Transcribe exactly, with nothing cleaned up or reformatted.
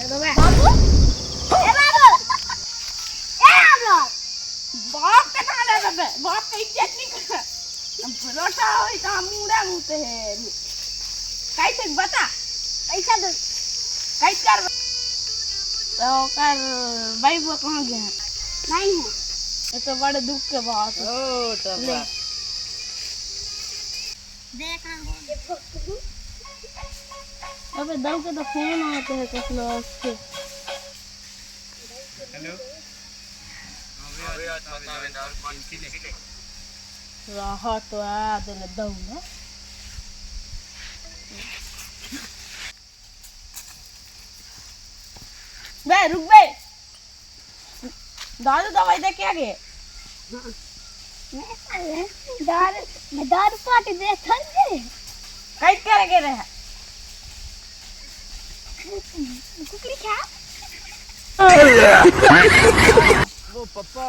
बाबू, ए बाबू, ए हम लोग। बाप के कहाँ ले बे? बाप के इज्जत नहीं कर। हम रोटा होई तो हम मुड़ा मुते हैं। कैसे बता? पैसा दो। कैसे कर? तो कर भाई वो कहाँ गया? नहीं है। ये तो बड़े दुख के बात है। ओ, टपरा। ले। देख रहा हूँ। अबे दऊ के तो फोन आते हैं कुछ लोग के। हेलो। अबे आज पता है यार, कौन सी ले? रहा तो आ दे दऊ ना। बे रुक बे। दादू दवाई दे के आ गए। मैं साले दारू, मैं दारू पार्टी दे थन दे। कई करे के रहे? कुकरी खा। वो पप्पा।